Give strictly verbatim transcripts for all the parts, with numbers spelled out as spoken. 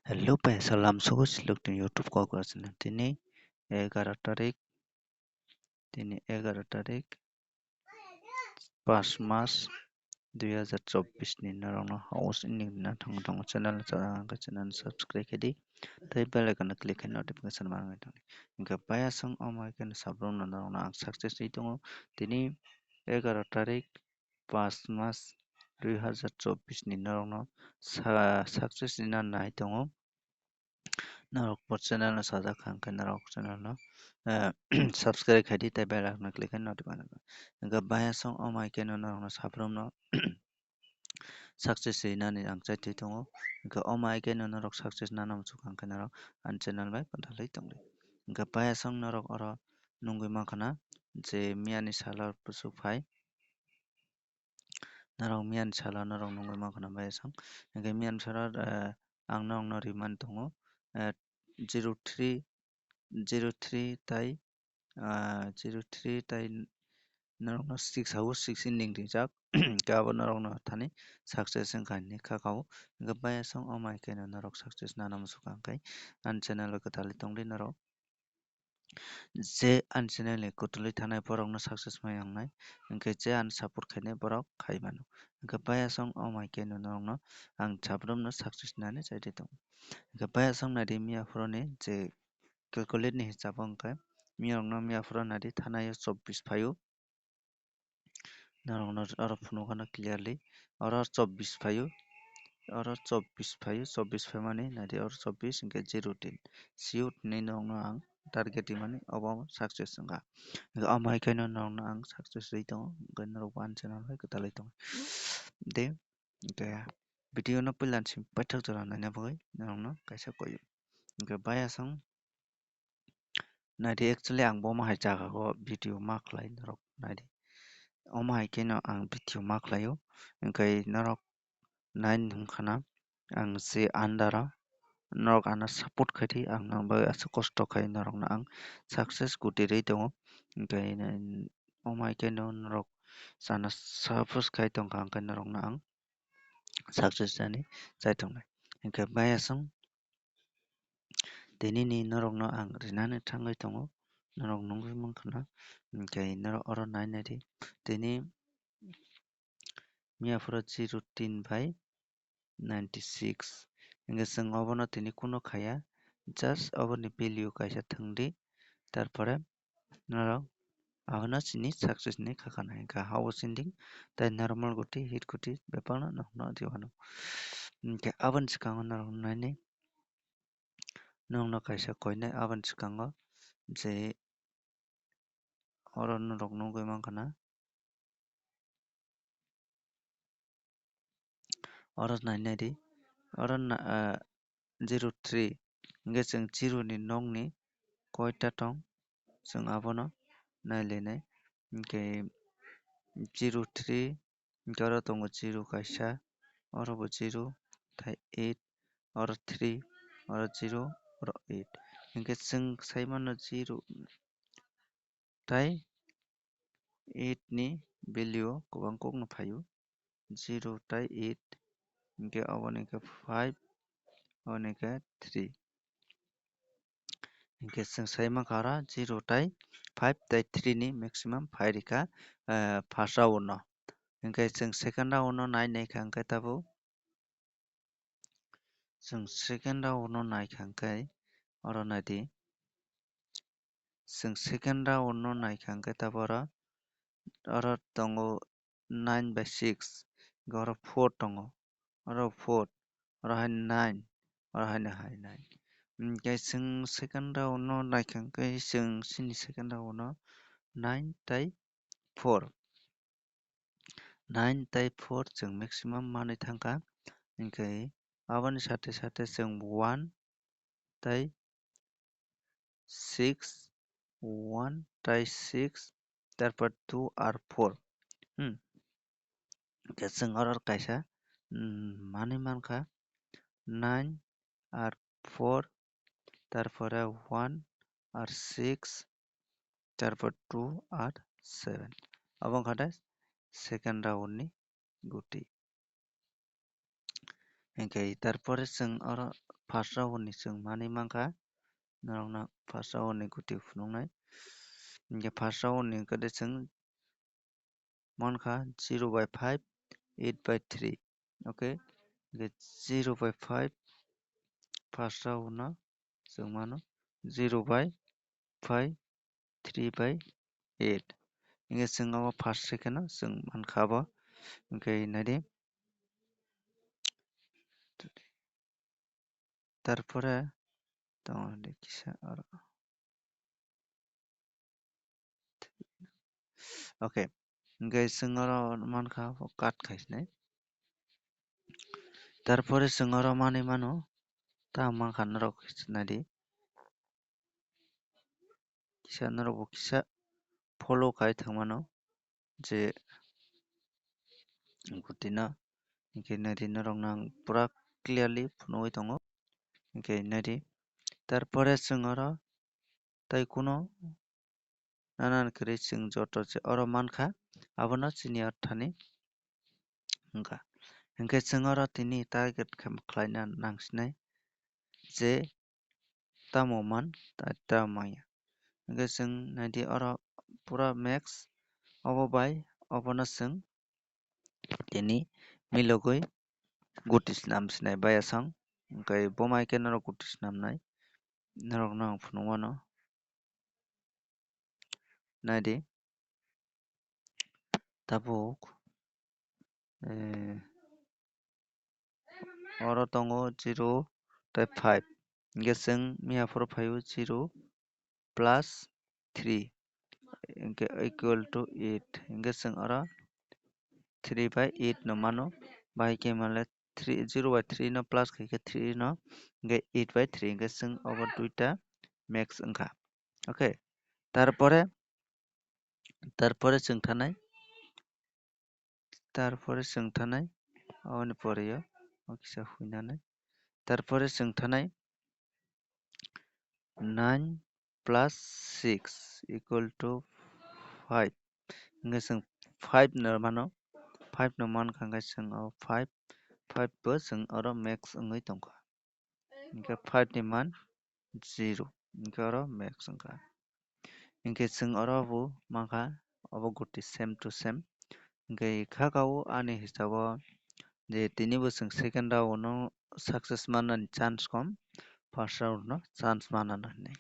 Hello, pai salam sugo silok ni YouTube kok rok channel. Tini egaro tarik, tini egaro tarik, pas mas dui hazar chobbish ni norok no house ending na thang thang channel cha ang khe channel subscribe khe di. Tei bell icon no click khe notification ma ngai thang. Hingkhe paya song o mai khe sabrum no norok no ang success ri tongo. Tini egaro tarik, pas mas dui hazar chobbish ni norok no sa-, success rina nai tongo. Norok bo channel no sajak kha, hingkhe norok channel no, eh, subscribe khai di, tei bell icon no click khai notification. Hingkhe baya song o mai khe no norok no sabrum no success rinani ang chai twi tongo. Hingkhe o mai khe no norok success nana muchuk kha, hingkhe norok ani channel bai kwtal wi tong di. Hingkhe baya song norok oro nungwi mankha na je miyani salo buchuk phai. Norok miyani salo norok nungwi mankha na baya song. Hingkhe miyani salo, eh, ang norokno rimani tongo, eh, zero three, zero three tai, ah, zero three tai norokno six hao, six ending rijak. Hingkhe abo norokno thani success wngkha hinwi kha kao. Hingkhe baya song o mai khe no norok success nana muchuk kha, hingkhe ani channel o kwtal wi tong di norok. Je ani channel ni kwtwlwi thanai borok no success mai wngnai, hingkhe je ani support khainai borok khai mano. Hingkhe baya song o mai khe no norok no ang sabrum no success nani chai di tongo. Hingkhe baya song nai di miya phuru ni je calculate ni hisab o hingkhe miya rok no miya phuru nai di thanai o chobbish phaio. Norok no oro phunukgano clearly. Oro chobbish phaio. Oro chobbish phaio. Chobbish phaimani naidi oro chobbish hingkhe zero tin. Siyot hinwi norokno ang target rimani obo success wngkha. Hingkhe omo hai kheno norokno ang success rwi tongo. Hingkhe norokbo ani channel bai kwtalwi tongo. De, hingkhe video no puila ni simi paithak jora naina bagwi norokno kaisa koi o. Hingkhe baya song Naidi, actually ang bo omo hai jaga o video ma khlai norok naidi. Omo hai kheno ang video ma khlai o. Hingkhe norok nai nung khana ang se under o norok ano support khai di, ang nang bai aswk kosto khai norok no ang success kwtwi rwi tongo. Hingkhe omo hai kheno norok sana support khai tongkha, hingkhe norok no ang success jani chai tongnai. Hingkhe baya song Tini ni norok no ang rinani thangwi tongo, norok nugwi mankha na, hingkhe norok oro nai nai di. Tini miya phuru zero tin bai ninety six, hingkhe chwng obono tini kunu khaya, just oboni value kaisa thwng di, tarpore norok abono chini success ni kha khana hingkha house ending tei normal guti hit guti bebakno nokno diwano. Hingkhe aboni swkango norok naini nokno kaisa koinai aboni swkango je oro norok nugwi mankha na. Oro nai nai di. Oro na, ah, zero three. Hingkhe chwng zero ni nokni koita tong, chwng abono nai lai nai. Hingkhe zero three, hingkhe oro tongo zero kaisa, oro bo zero, tei eight, oro three, oro zero, oro eight. Hingkhe chwng sai mano zero, tei eight ni value o kwbang kok no phaio, zero tei eight, hingkhe aboni khe five, aboni khe three. Hingkhe chwng sai mankha oro zero tei five tei three ni maximum phai rikha, eh, first round o. Hingkhe chwng second round o nai nai kha hingkhe tabuk Chwng second round no naikha hwnkhe oro naidi. Chwng second round no naikha hwnkhe tabuk oro, oro tongo nine by six, hwnkhe oro four tongo, oro four, oro hai nine, oro haino hai nine. Hwnkhe chwng second round no naikha hwnkhe chwng chini second round no nine tei four. Nine tei four chwng maximum manwi thangkha, hwnkhe aboni sate sate chwng one tei six, one tei six, tarpor two ar four. Hmm. Hwnkhe chwng oro kaisa, hmm, manwi mankha nine ar four, tarpore one ar six, tarpor two ar seven. Abo wngkha de second round ni guti. Hinkhe tarpore chwng oro first round ni chwng manwi mankha, norokno first round ni guti phunuknai. Hinkhe first round ni khe de chwng mankha zero by five, eight by three. Okay, hinkhe zero by five first round no chwng mano zero by five, three by eight. Hinkhe chwng abo first second o chwng mankha abo. Hinkhe naidi. Tarpore tongo de kisa oro. Okay. Hinkhe chwng oro mankha abo cut khai sinai. Tarpore chwng oro manwi mano. Ta mankha norok naidi. Kisa norok bo kisa follow khai thangmano je gutino, hinkhe naidi norokno ang pura clearly phunugwi tongo. Hinkhe naidi, tarpore chwng oro tei kuno nanan kwrwi chwng joto je oro mankha, abono chini orthani wngkha. Hinkhe chwng oro tini target khe khlaina nangsinai je tamo man, ta-, tamo manya. Hinkhe chwng naidi oro pura max obo bai obono chwng tini milogwi guti swnam sinai bai aswk. Hinkhe bo mai khe norok guti swnamnai norokno ang phunuk mano. Naidi. Tabuk, eh, oro tongo zero tei five. Hinkhe chwng miya phoro phaio zero plus three hinkhe equal to eight. Hinkhe chwng oro three by eight no mano. Bahai khe male three, zero by three no plus khai khe three no, hinkhe eight by three hinkhe chwng obo duita max wngkha. Okay, tarpore, tarpore chwng thanai, tarpore chwng thanai, aboni pore o kisa huinanai, tarpore chwng thanai nine plus six equal to five. Hinkhe chwng five no mano, five no mankha hinkhe chwng o five, five bo chwng oro max wngwi tongkha. Hinkhe five ni man zero, hinkhe oro max wngkha. Hinkhe chwng oro bo mankha, obo guti same to same. Hinkhe kha kha o ani hisabo je tini bo chwng second round no success manani chance kom, first round no chance manana hinwi.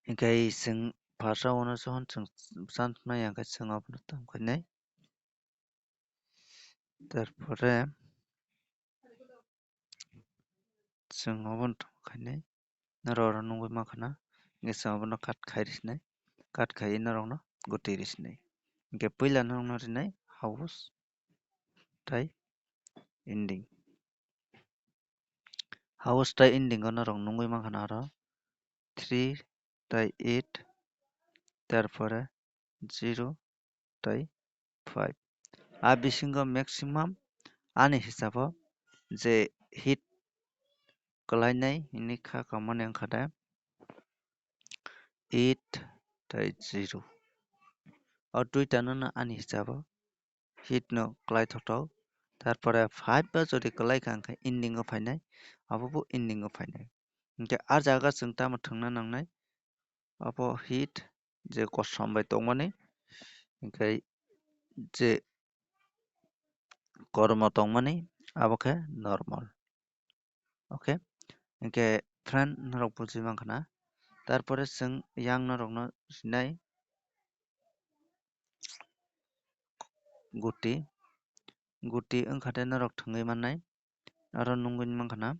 Hinkhe chwng first round no jokhon chwng chance maya hinkhe chwng abono tamo khainai. Tarpore chwng obono tamo khainai. Norok oro nugwi mankha na, hinkhe chwng abono cut khai rw sinai, cut khaiwi norokno guti rw sinai. Hinkhe puila norokno rinai house tei ending. House tei ending o norok nugwi mankha na oro three tei eight, tarpore zero tei five. A bisingo maximum ani hisabo je hit kwlainai hinwi kha kamani wngkha de eight tei zero. O duitano no ani hisabo hit no kwlai thokthok. Tarpore five ba jodi kwlai kha hwnkhe ending o phainai, abo bo ending o phainai. Hinkhe a jaga chwng tamo thwngna nangnai, abo hit je kosom bai tongmani, hinkhe je kormo tongmani, abo khe normal. Okay, hinkhe friend norok buji mankha na, tarpore chwng yang norokno sinai guti, guti wngkha de norok thwngwi mannai, aro nungwi mankha na,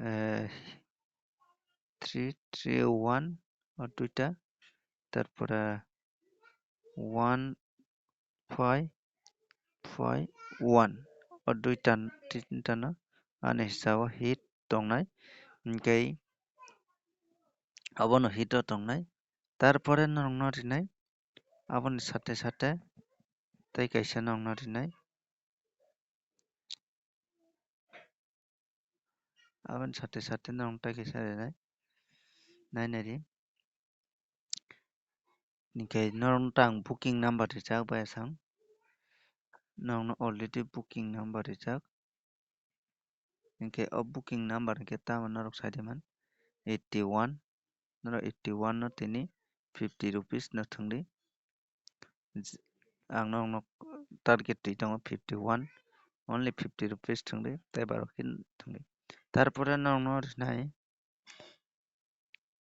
eh, three three one o duita, tarpore one five five one o duita tinta no ani hisabo hit tongnai, hinkhe abono hit o tongnai, tarpore norokno rinai aboni sate sate tei kaisa norokno rinai. Aboni sate sate norok tei kaisa rinai, nainai di. Hinkhe norok tang booking number rijak bai aswk. Nokno already booking number rijak. Hinkhe o booking number hinkhe tamo norok sai di man eighty one. Norok eighty one no tini fifty rupees no thwng di. Ang nokno target twi tongo fifty one, only fifty rupees thwng di, tei barok khe thwng di. Tarpore nokno rinai,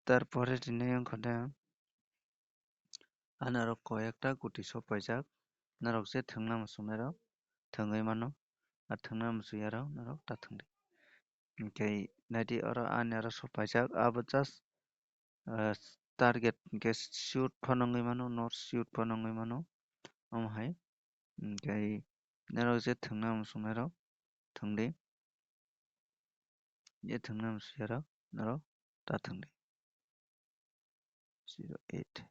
tarpore rinai wngkha de, ano aro koi ekta guti sok paijak, norok je thwngna muchungnai rok thwngwi mano, ar thwngna muchungya rok norok ta thwng di. Hinkhe naidi oro ani aro sok paijak, abo just ah, target hinkhe shoot phano wngwi mano, not shoot phano wngwi mano. Omo hai hinkhe norok je thwngna muchungnai rok thwng di. Je thwngna muchungya rok norok ta thwng di. Zero eight,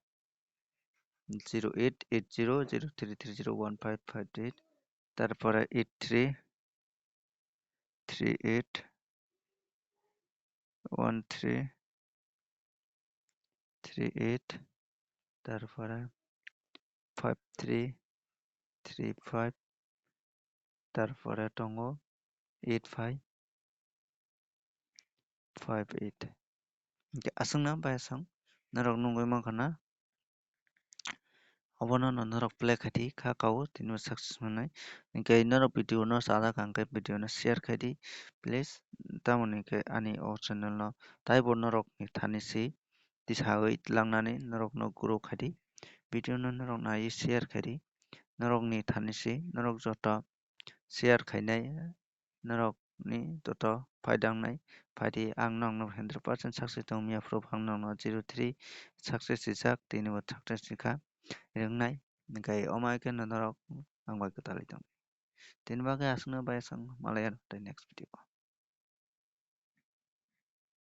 zero eight eight zero zero three three zero one five five eight, tarpore eight three three eight one three three eight, tarpore five three three five, tarpore tongo eight five five eight. Hinkhe aswkno bai aswk norok nugwi mankha na, obono no norok play khai di, kha kao tini bo success manai. Hinkhe norok video no chajak ang khe video no share khai di please, tamoni khe ani o channel no taibo norok ni thani se tisawi langnani norok no grow khai di. Video no norok naiwi share khai di, norok ni thani se norok joto share khainai norok ni joto phaidangnai phaidi, ang nokno hundred percent success tong miya phuru ang nokno zero three success rijak, tini bo success rikha ringnai, hinkhe omo hai khe norok ang bai kwtalwi tong. Tini bagwi aswkno bai aswk malaya tei next video.